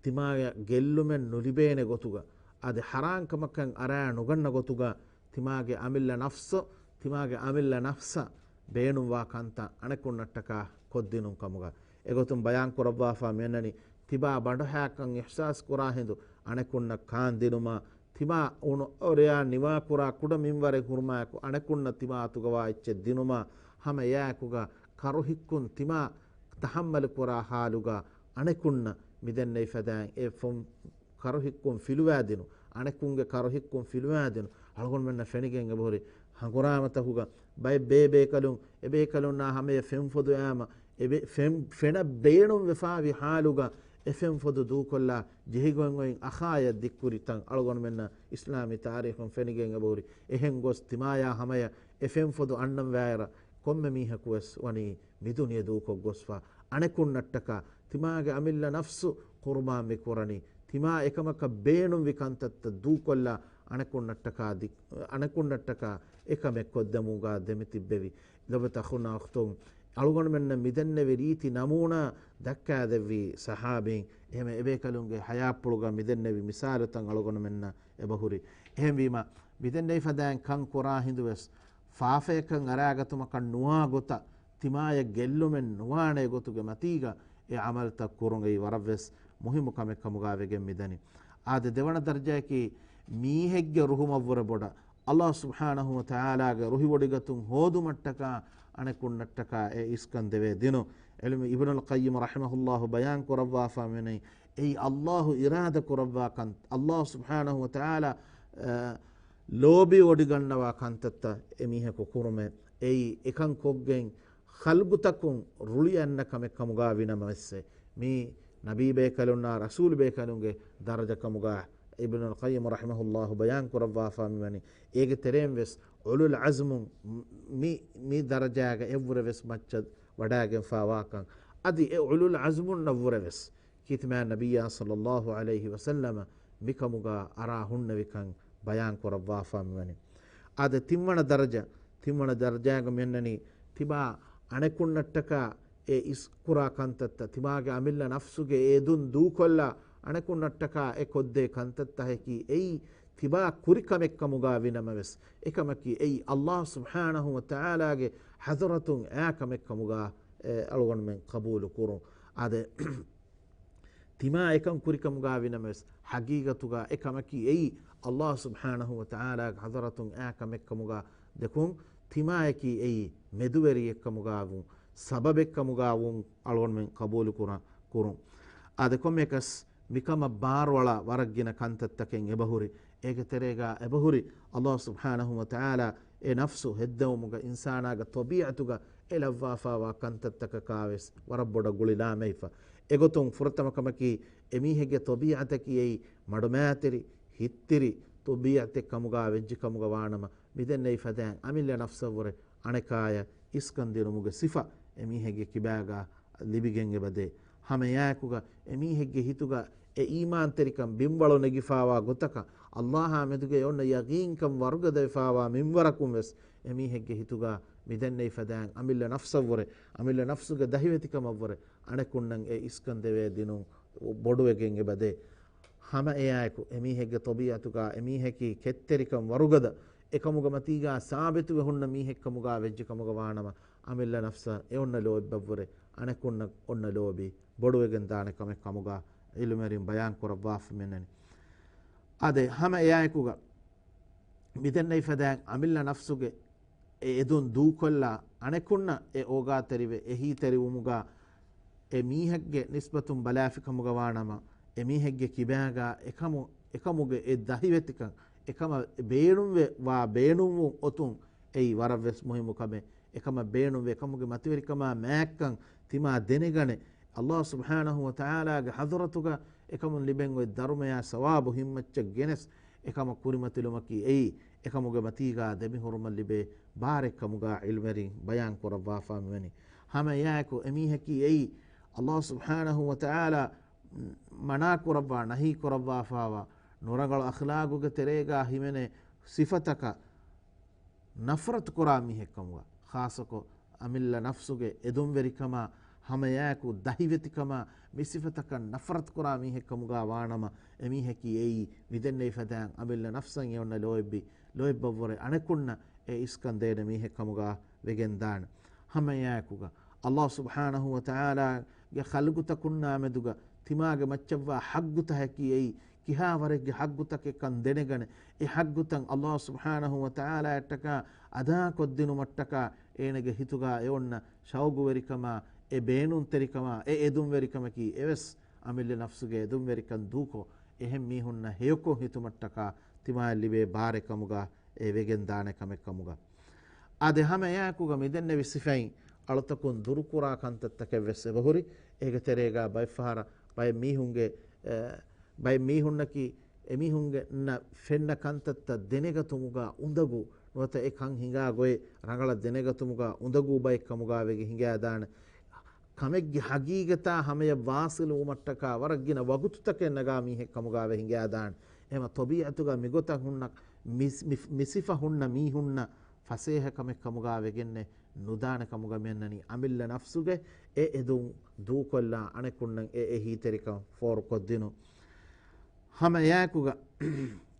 ތިމާޔަށް ގެއްލުމެއް ނުލިބޭނެ ގޮތުގަ، އަދި ޙަރާން ކަމަކަށް އަރާ ނުގަންނަ ގޮތުގަ، ތިމާގެ އަމިއްލަ ނަފްސު، ތިމާގެ އަމިއްލަ ނަފްސަށް ބޭނުންވާ ކަންތައް އަނެކުންނަށްޓަކާ ކޮށްދިނުން ކަމުގަ. އެގޮތުން ބަޔާން ކުރައްވާފަ މިއަންނަނީ، ތިބާ ބަނޑުހައިކަން އިޙްސާސް ކުރާ ހިނދު އަނެކުންނަށް ކާން ދިނުމާ، ތިމާ އުނު އޮރެޔާ ނިވާކުރާ ކުޑަ މިންވަރެއް ހުރުމާއެކު އަނެކުންނަށް ތިމާ އަތުގަވާ އެއްޗެއް ދިނުމާ، ހަމަ އެއާއެކުގަ ކަރުހިއްކުން ތިމާ ތަޙައްމަލު ކުރާ ޙާލުގަ އަނެކުންނަށް މިދެންނެވި ފަދައިން އެ ފޮން ކަރުހިއްކުން ފިލުވާދިނު، އަނެކުންގެ ކަރުހިއްކުން ފިލުވާދިނު، އަޅުގަނޑުމެންނަށް ފެނިގެން އެބަހުރި ހަނގުރާމަތަކުގަ ބައެއް ބޭބޭކަލުން، އެބޭކަލުންނާ ހަމަޔަށް ފެންފޮދު އައިމަ، އެބެ-، ފެން-، ފެނަށް ބޭނުންވެފާވި ޙާލުގަ އެ ފެންފޮދު ދޫކޮށްލާ ޖެހިގޮން އޮތް އަޚާޔަށް ދިއްކުރި ތަން އަޅުގަނޑުމެންނަށް އިސްލާމީ ތާރީޚުން ފެނިގެން އެބަހުރި. އެހެން ގޮސް ތިމާޔާ ހަމަޔަށް އެ ފެންފޮދު އަންނަންވާއިރަށް ކޮންމެ މީހަކު ވެސް ވަނީ މި ދުނިޔެ ދޫކޮށް ގޮސްފަ އަނެކުންނަށްޓަކާ ތިމާގެ އަމިއްލަ ނަފްސު ޤުރުބާން މި ކުރަނީ. ތިމާ އެކަމަކަށް ބޭނުންވި ކަންތައްތައް ދޫކޮށްލާ އަނެކުންނަށްޓަކާ ދި-، އަނެކުންނަށްޓަކާ އެކަމެއް ކޮށްދެމުގަ ދެމިތިއްބެވި. ލޮބުވެތި އަޚުންނާ އުޚްތުން، އަޅުގަނޑުމެންނަށް މިދެންނެވި ރީތި ނަމޫނާ ދައްކާދެއްވި ޞަޙާބީން، އެހެން އެބޭކަލުންގެ ޙަޔާތްޕުޅުގަ މިދެންނެވި މިސާލުތައް އަޅުގަނޑުމެންނަށް އެބަހުރި. އެހެންވީމަ، މިދެންނެވި ފަދައިން ކަން ކުރާ ހިނދުވެސް، ފާފަޔަކަށް އަރާގަތުމަކަށް ނުވާ ގޮތަށް، ތިމާޔަށް ގެއްލުމެއް ނުވާނޭ ގޮތުގެ މަތީގަ އެ ޢަމަލުތައް ކުރުން އެއީ ވަރަށްވެސް މުހިއްމު ކަމެއް ކަމުގަ ވެގެން މިދަނީ. އާދެ، ދެވަނަ ދަރަޖައަކީ މީހެއްގެ ރުހުމަށްވުރެ ބޮޑަށް ﷲ ސުބްޙާނަހޫ ވަތަޢާލާގެ ރުހިވޮޑިގަތުން ހޯދުމަށްޓަކާ އަނެކުންނަށްޓަކާ އެ އިސްކަން ދެވޭ ދިނުން. ޢިލްމު އިބްނުލް ޤައްޔިމް ރަޙިމަހުﷲ ބަޔާން ކުރައްވާފަ މިއަންނަނީ، އެއީ ﷲ އިރާދަ ކުރައްވާ ކަން، ﷲ ސުބްޙާނަހޫ ވަތަޢާލާ، އަ، ލޯބިވޮޑިގަންނަވާ ކަންތައްތައް އެމީހަކު ކުރުމެއް. އެއީ އެކަން ކޮށްގެން ޚަލްގުތަކުން ރުޅިއަންނަ ކަމެއް ކަމުގާ ވިނަމަވެސް، މީ ނަބީ ބޭކަލުންނާ ރަސޫލު ބޭކަލުންގެ ދަރަޖަ ކަމުގާ އިބްނުލް ޤައްޔިމް ރަޙިމަހުﷲ ބަޔާން ކުރައްވާފާ މިވަނީ. އޭގެ ތެރެއިން ވެސް އުލުލް ޢަޒްމުން މި، މި ދަރަޖާގަ އެއްވުރެ ވެސް މައްޗަށް ވަޑާގެންފާވާކަން. އަދި އެ އުލުލް ޢަޒްމުންނަށްވުރެ ވެސް ކީރިތި މާތް ނަބިއްޔާ ޞައްލައްލާހު ޢަލައިހި ވަސައްލަމަ މިކަމުގާ އަރާ ހުންނެވިކަން ބަޔާން ކުރައްވާފާ މިވަނީ. އާދެ، ތިންވަނަ ދަރަޖަ، ތިންވަނަ ދަރަޖާގަ މިއަންނަނީ، ތިބާ އަނެކުންނަށްޓަކާ އެ އިސްކުރާ ކަންތައްތައް، ތިބާގެ އަމިއްލަ ނަފްސުގެ އެ އެދުން ދޫކޮށްލާ އަނެކުންނަށްޓަކާ އެ ކޮށްދޭ ކަންތައްތަކަކީ އެއީ ތިބާ ކުރިކަމެއްކަމުގާ ވިނަމަވެސް، އެކަމަކީ އެއީ ﷲ ސުބްޙާނަހު ވަތަޢާލާގެ ޙަޟްރަތުން އައި ކަމެއްކަމުގާ، އެ، އަޅުގަނޑުމެން ޤަބޫލު ކުރުން. އާދެ، ތިމާ އެކަން ކުރިކަމުގާ ވިނަމަވެސް، ޙަޤީޤަތުގާ އެ ކަމަކީ އެއީ ﷲ ސުބްޙާނަހު ވަތަޢާލާގެ ޙަޟްރަތުން އައި ކަމެއްކަމުގާ ދެކުން، ތިމާޔަކީ އެއީ މެދުވެރިއެއްކަމުގާ ވުން، ސަބަބެއްކަމުގާ ވުން އަޅުގަނޑުމެން ޤަބޫލު ކުރަ، ކުރުން. އާދެ، ކޮންމެއަކަސް މިކަމަށް ބާރުއަޅާ ވަރަށް ގިނަ ކަންތައްތަކެއް އެބަހުރި. އޭގެ ތެރޭގާ އެބަހުރި ﷲ ސުބްޙާނަހު ވަތަޢާލާ އެ ނަފްސު ހެއްދެވުމުގަ އިންސާނާގެ ޠަބީޢަތުގަ އެ ލައްވާފާވާ ކަންތައްތަކަކާވެސް ވަރަށް ބޮޑަށް ގުޅިލާމެހިފަ. އެގޮތުން ފުރަތަމަ ކަމަކީ، އެމީހެއްގެ ޠަބީޢަތަކީ އެއީ މަޑުމައިތިރި، ހިތްތިރި ޠަބީޢަތެއް ކަމުގާ ވެއްޖެ ކަމުގަ ވާނަމަ، މިދެންނެވި ފަދައިން އަމިއްލަ ނަފްސަށްވުރެ އަނެކާޔަށް އިސްކަން ދިނުމުގެ ސިފަ އެމީހެއްގެ ކިބާގާ ލިބިގެން އެބަދޭ. ހަމައެއާއެކުގަ އެމީހެއްގެ ހިތުގަ އެ އީމާންތެރިކަން ބިންވަޅު ނެގިފާވާ ގޮތަކަށް، ﷲއާ މެދުގައި އޮންނަ ޔަޤީންކަން ވަރުގަދަވެފާވާ މިންވަރަކުން ވެސް އެމީހެއްގެ ހިތުގަ މިދެންނެވި ފަދައިން އަމިއްލަ ނަފްސަށްވުރެ، އަމިއްލަ ނަފްސުގެ ދަހިވެތިކަމަށްވުރެ އަނެކުންނަށް އެ އިސްކަން ދެވޭ ދިނުން ބޮޑުވެގެން އެބަދޭ. ހަމައެއާއެކު އެމީހެއްގެ ޠަބީޢަތުގާ އެމީހަކީ ކެތްތެރިކަން ވަރުގަދަ، އެކަމުގެ މަތީގާ ސާބިތުވެ ހުންނަ މީހެއްކަމުގާ ވެއްޖެ ކަމުގަ ވާނަމަ، އަމިއްލަ ނަފްސަށް އެ އޮންނަ ލޯތްބަށްވުރެ އަނެކުންނަށް އޮންނަ ލޯބި ބޮޑުވެގެން ދާނެ ކަމެއް ކަމުގާ ޢިލްމުވެރިން ބަޔާން ކުރައްވާފަ މިންނަނީ. އާދެ، ހަމަ އެއާއެކުގަ މިދެންނެވި ފަދައިން އަމިއްލަ ނަފްސުގެ އެ އެދުން ދޫކޮށްލާ އަނެކުންނަށް އެ އޯގާތެރިވެ އެހީތެރިވުމުގާ އެ މީހެއްގެ ނިސްބަތުން ބަލާފި ކަމުގަ ވާނަމަ، އެ މީހެއްގެ ކިބާގާ އެކަމު، އެކަމުގެ އެ ދަހިވެތިކަން، އެކަމަށް ބޭނުންވެ ވާ ބޭނުންވުން އޮތުން އެއީ ވަރަށް ވެސް މުހިއްމު ކަމެއް. އެކަމަށް ބޭނުންވެ އެކަމުގެ މަތިވެރިކަމާ މާތްކަން ތިމާ ދެނެގަނެ، ﷲ ސުބްޙާނަހު ވަތަޢާލާގެ ޙަޟްރަތުގަ އެކަމުން ލިބެން އޮތް ދަރުމަޔާ ސަވާބު ހިތްމައްޗަށް ގެނެސް، އެކަމަށް ކުރިމަތިލުމަކީ އެއީ، އެކަމުގެ މަތީގާ ދެމިހުރުމަށް ލިބޭ ބާރެއް ކަމުގާ ޢިލްމުވެރިން ބަޔާން ކުރައްވާފާ މިވަނީ. ހަމަ އެއާއެކު އެމީހަކީ އެއީ، ﷲ ސުބްޙާނަހު ވަތަޢާލާ މަނާ ކުރައްވާ، ނަހީ ކުރައްވާފާވާ، ނުރަނގަޅު އަޚްލާގުގެ ތެރޭގާ ހިމެނޭ ސިފަތަކަށް ނަފްރަތު ކުރާ މީހެއްކަމުގަ، ޚާއްޞަކޮށް އަމިއްލަ ނަފްސުގެ އެދުންވެރިކަމާ، ހަމައެއާއެކު ދަހިވެތިކަމާ، މި ސިފަތަކަށް ނަފްރަތު ކުރާ މީހެއްކަމުގަ ވާނަމަ، އެމީހަކީ އެއީ މިދެންނެވި ފަދައިން އަމިއްލަ ނަފްސަށް އެ އޮންނަ ލޯތްބި، ލޯތްބަށްވުރެ އަނެކުންނަށް އެ އިސްކަން ދޭނެ މީހެއްކަމުގަ ވެގެންދާނެ. ހަމައެއާއެކުގަ ﷲ ސުބްޙާނަހު ވަތަޢާލާގެ ޚަލްގުތަކުންނާ މެދުގަ ތިމާގެ މައްޗަށްވާ ޙައްގުތަކަކީ އެއީ ކިހާވަރެއްގެ ޙައްގުތަކެއްކަން ދެނެގަނެ، އެ ޙައްގުތައް ﷲ ސުބްޙާނަހު ވަތަޢާލާއަށްޓަކާ އަދާކޮށްދިނުމަށްޓަކާ އޭނަގެ ހިތުގާ އެއޮންނަ ޝައުގުވެރިކަމާ، އެ ބޭނުންތެރިކަމާ، އެ އެދުންވެރިކަމަކީ އެވެސް އަމިއްލަ ނަފްސުގެ އެދުންވެރިކަން ދޫކޮށް، އެހެން މީހުންނަށް ހެޔޮކޮށް ހިތުމަށްޓަކާ ތިމާއަށް ލިބޭ ބާރެއްކަމުގާ އެ ވެގެންދާނެ ކަމެއްކަމުގަ. އާދެ، ހަމަ އެއާއެކުގަ މިދެންނެވި ސިފައިން އަޅުތަކުން ދުރުކުރާ ކަންތައްތަކެއް ވެސް އެބަހުރި. އޭގެ ތެރޭގާ ބައެއްފަހަރަށް ބައެއް މީހުންގެ، އެ، ބައެއް މީހުންނަކީ އެމީހުންގެ ނަ-، ފެންނަ ކަންތައްތައް ދެނެގަތުމުގަ އުނދަގޫ، ނުވަތަ އެ ކަން ހިނގާ ގޮތް ރަނގަޅަށް ދެނެގަތުމުގަ އުނދަގޫ ބައެއް ކަމުގާ ވެގެ ހިނގާދާނެ. ކަމެއްގެ ހަގީގަތާ ހަމަޔަށް ވާސިލުވުމަށްޓަކާ ވަރަށް ގިނަ ވަގުތުތަކެއް ނަގާ މީހެއް ކަމުގާ ވެ ހިނގާދާނެ. އެހެމަ ތޮބީޢަތުގަ މިގޮތަށް ހުންނަ މި-، މި-، މިސިފަ ހުންނަ މީހުންނަށް ފަސޭހަ ކަމެއް ކަމުގާ ވެގެންނެއް ނުދާނެ ކަމުގަ މިއަންނަނީ އަމިއްލަ ނަފްސުގެ އެ އެދުން ދޫކޮށްލާ އަނެކުންނަށް އެ އެހީތެރިކަން ފޯރުކޮށްދިނުން. ހަމަ އެއާއެކުގަ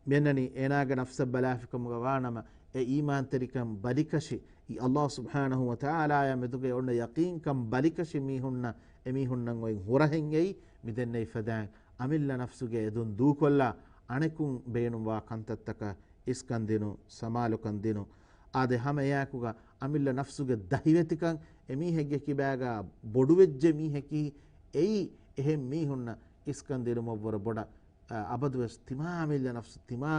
މިއަންނަނީ އޭނާގެ ނަފްސަށް ބަލާފިކަމުގަ ވާނަމަ، އެ އީމާންތެރިކަން ބަލިކަށި، އި ﷲ ސުބްޙާނަހު ވަތަޢާލާޔާ މެދުގައި އޮންނަ ޔަޤީންކަން ބަލިކަށި މީހުންނަށް، އެމީހުންނަށް އޮތް ހުރަހެއް އެއީ، މިދެންނެވި ފަދައިން އަމިއްލަ ނަފްސުގެ އެދުން ދޫކޮށްލާ، އަނެކުން ބޭނުންވާ ކަންތައްތަކަށް އިސްކަންދިނު، ސަމާލުކަން ދިނު. އާދެ، ހަމަ އެއާއެކުގަ އަމިއްލަ ނަފްސުގެ ދަހިވެތިކަން އެމީހެއްގެ ކިބާގަ ބޮޑުވެއްޖެ މީހަކީ އެއީ، އެހެން މީހުންނަށް އިސްކަން ދިނުމަށްވުރެ ބޮޑަށް، އަ، އަބަދުވެސް ތިމާ އަމިއްލަ ނަފްސު، ތިމާ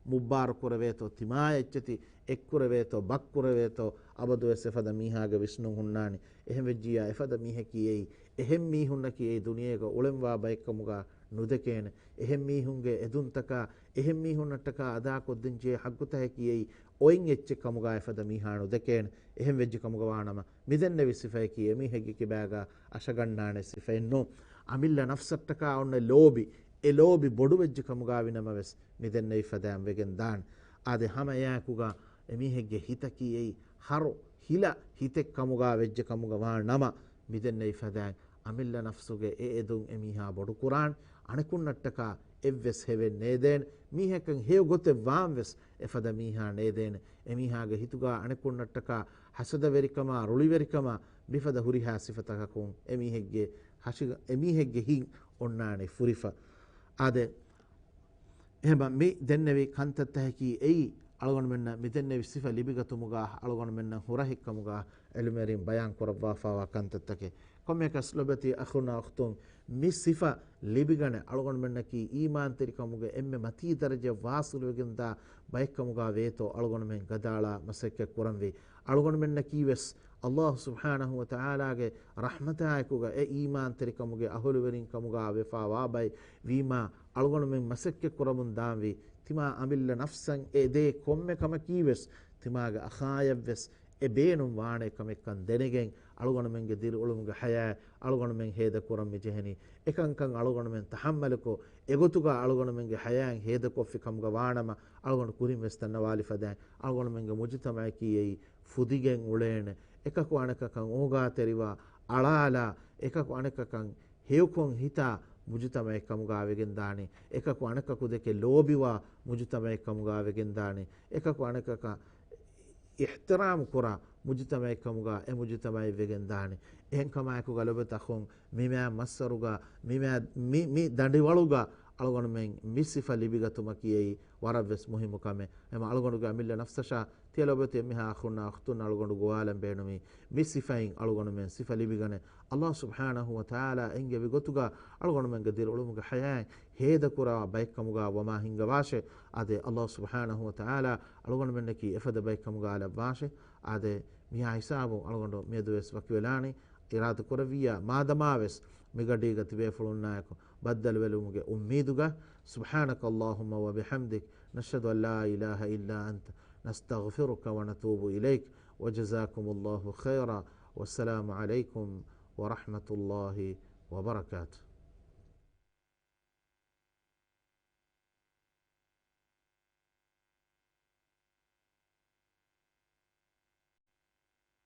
މުއްބާރު ކުރެވޭތޯ، ތިމާޔަށް އެއްޗެތި އެއްކުރެވޭތޯ، ބައްކުރެވޭތޯ، އަބަދުވެސް އެފަދަ މީހާގެ ވިސްނުން ހުންނާނެ. އެހެންވެއްޖިއްޔާ އެފަދަ މީހަކީ އެއީ، އެހެން މީހުންނަކީ އެއީ ދުނިޔޭގަ އުޅެންވާ ބައެއްކަމުގަ ނުދެކޭނެ. އެހެން މީހުންގެ އެދުންތަކާ، އެހެން މީހުންނަށްޓަކާ އަދާކޮށްދޭންޖެހޭ ޙައްޤުތަކަކީ އެއީ އޮތް އެއްޗެއް ކަމުގަ އެފަދަ މީހާ ނުދެކޭނެ. އެހެން ވެއްޖެ ކަމުގަ ވާނަމަ، މިދެންނެވި ސިފަޔަކީ އެމީހެއްގެ ކިބާގަ އަށަގަންނާނެ ސިފައެއް ނޫން. އަމިއްލަ ނަފްސަށްޓަކާ އޮންނަ ލޯބި، އެ ލޯބި ބޮޑުވެއްޖެ ކަމުގަ ވިނަމަވެސް، މިދެންނެވި ފަދައިން ވެގެން ދާނެ. އާދެ، ހަމަ އެއާއެކުގަ އެމީހެއްގެ ހިތަކީ އެއީ ހަރު ހިލަ ހިތެއް ކަމުގަ ވެއްޖެ ކަމުގަ ވާ ނަމަ، މިދެންނެވި ފަދައިން އަމިއްލަ ނަފްސުގެ އެ އެދުން އެމީހާ ބޮޑުކުރާން، އަނެކުންނަށްޓަކާ އެއްވެސް ހެވެއް ނޭދޭނެ، މީހަކަށް ހެޔޮ ގޮތެއް ވާން ވެސް އެފަދަ މީހާ ނޭދޭނެ. އެމީހާގެ ހިތުގަ އަނެކުންނަށްޓަކާ ހަސަދަވެރިކަމާ، ރުޅިވެރިކަމާ، މިފަދަ ހުރިހާ ސިފަތަކަކުން އެމީހެއްގެ ހަށިގަ-، އެމީހެއްގެ ހިތް އޮންނާނެ ފުރިފަ. އާދެ، އެހެން މި ދެންނެވި ކަންތައްތަކަކީ އެއީ، އަޅުގަނޑުމެންނަށް މި ދެންނެވި ސިފަ ލިބިގަތުމުގަ އަޅުގަނޑުމެންނަށް ހުރަހެއްކަމުގަ އެލްމެރިން ބަޔާން ކުރައްވާފައިވާ ކަންތައްތަކެއް. ކޮންމެއަކަސް ލޮބެތި އަޚުންނާ އުޚްތުން، މި ސިފަ ލިބިގަނެ އަޅުގަނޑުމެންނަކީ އީމާންތެރިކަމުގެ އެންމެ މަތީ ދަރަޖައަށް ވާސިލުވެގެންދާ ބައެއްކަމުގަ ވޭތޯ އަޅުގަނޑުމެން ގަދައަޅާ މަސައްކަތް ކުރަންވީ. އަޅުގަނޑުމެންނަކީ ވެސް ﷲ ސުބްޙާނަހޫ ވަތަޢާލާގެ ރަޙްމަތާއެކުގަ އެ އީމާންތެރިކަމުގެ އަހުލުވެރިންކަމުގަ ވެފައިވާ ބައެއް ވީމާ، އަޅުގަނޑުމެން މަސައްކަތް ކުރަމުން ދާންވީ، ތިމާ އަމިއްލަ ނަފްސަށް އެދޭ ކޮންމެ ކަމަކީ ވެސް ތިމާގެ އަޚާޔަށް ވެސް އެ ބޭނުން ވާނެ ކަމެއްކަން ދެނެގެން، އަޅުގަނޑުމެންގެ ދިރިއުޅުމުގެ ޙަޔާތް އަޅުގަނޑުމެން ހޭދަކުރަން މިޖެހެނީ. އެކަންކަން އަޅުގަނޑުމެން ތަޙައްމަލުކޮށް، އެގޮތުގަ އަޅުގަނޑުމެންގެ ޙަޔާތް ހޭދަކޮށްފި ކަމުގަ ވާނަމަ، އަޅުގަނޑު ކުރިން ވެސް ދަންނަވާލި ފަދައިން، އަޅުގަނޑުމެންގެ މުޖުތަމަޢަކީ އެއީ ފުދިގެން އުޅޭނެ، އެކަކު އަނެކަކަށް އޯގާތެރިވާ، އަޅާލާ، އެކަކު އަނެކަކަށް ހެޔޮކޮށް ހިތާ މުޖުތަމަޢެއް ކަމުގަ ވެގެން ދާނީ. އެކަކު އަނެކަކު ދެކެ ލޯބިވާ މުޖުތަމަޢެއް ކަމުގަ ވެގެން ދާނީ. އެކަކު އަނެކަކަށް އިޙްތިރާމް ކުރާ މުޖުތަމަޢެއް ކަމުގަ އެ މުޖުތަމަޢެއް ވެގެން ދާނީ. އެހެންކަމާއެކުގަ ލޮބުވެތި އަޚުން، މި މާ މައްސަރުގަ، މި މާ، މި، މި ދަނޑިވަޅުގަ އަޅުގަނޑުމެން މި ސިފަ ލިބިގަތުމަކީ އެއީ ވަރަށްވެސް މުހިއްމު ކަމެއް. އެމަ އަޅުގަނޑުގެ އަމިއްލަ ނަފްސަށާ ތިޔަ ލޮބުވެތި އެންމެހާ އަޚުންނާ އުޚްތުންނަށް އަޅުގަނޑު ގޮވާލަން ބޭނުމީ، މި ސިފައިން އަޅުގަނޑުމެން ސިފަ ލިބިގަނެ، ﷲ ސުބްޙާނަހޫ ވަތަޢާލާ އެންގެވި ގޮތުގަ އަޅުގަނޑުމެންގެ ދިރިއުޅުމުގެ ޙަޔާތް ހޭދަކުރާ ބައެއްކަމުގަ ވަމާ ހިންގަވާށޭ. އާދެ، ﷲ ސުބްޙާނަހޫ ވަތަޢާލާ އަޅުގަނޑުމެންނަކީ އެފަދަ ބައެއްކަމުގަ ލައްވާށޭ. އާދެ، މިހާ ހިސާބުން އަޅުގަނޑު މިއަދުވެސް ވަކިވެލާނީ. އިރާދަކުރެއްވިއްޔާ މާދަމާވެސް މިގަޑީގަ ތިބޭފުޅުންނާއެކު ބައްދަލުވެލުމުގެ އުއްމީދުގަ. سبحانك اللهم وبحمدك، نشهد أن لا إله إلا أنت، نستغفرك ونتوب إليك، وجزاكم الله خيرا، والسلام عليكم ورحمة الله وبركاته.